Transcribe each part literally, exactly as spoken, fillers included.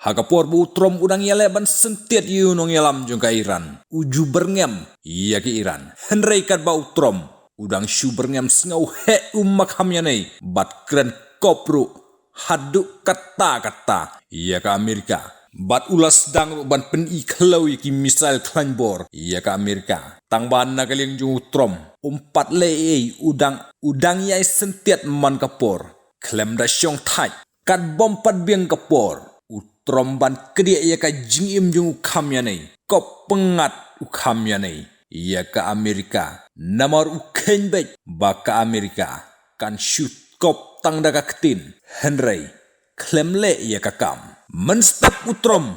Ha ka por ba u Trump u dang ïaleh ban syntiat ïa u nongïalam jong ka Iran, u ju byrngem ïa ka Iran. Hynrei katba u Trump u dang shu byrngem, sngew heh u makham ïanei bad kren kop ruh haduh katta katta ïa ka Amerika. Bad u la sdang ruh ban pyni khlaw ïa ki missile khlaiñ bor ïa ka Amerika. Tang ba na ka liang jong u Trump um pat leh ei ei, u dang, u dang ïai syntiat man ka por. Khlem da shong thait, katba ym pat biang ka por, u Trump ban kdiah ïa ka jingim jong u kham ïanei, kop pyngngad u kham ïanei ïa ka Amerika. Namar u kheiñ beit ba ka Amerika kan shu kop tang da ka ktien, hynrei khlem leh ïa ka kam. Mynstep u Trump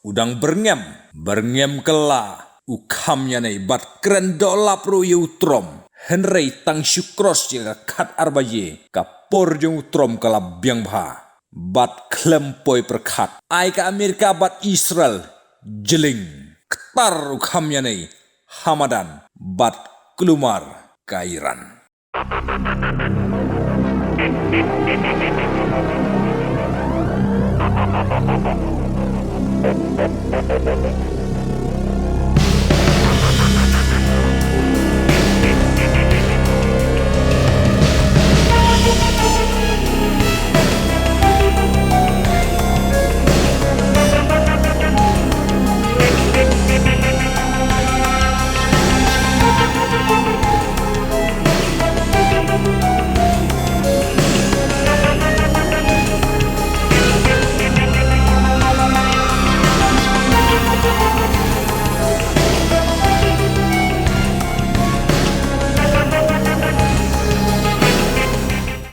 u dang byrngem, byrngem kylla u kham ïanei bad kren doh lap ruh ïa u Trump. Hynrei tang shu cross ïa ka khat ar baje, ka por jong u Trump ka la biang bha. Bad khlem poi pyrkhat, ai ka Amerika bad Israel jyllieñ, ktar u kham ïanei ha madan bad kulmar ka Iran.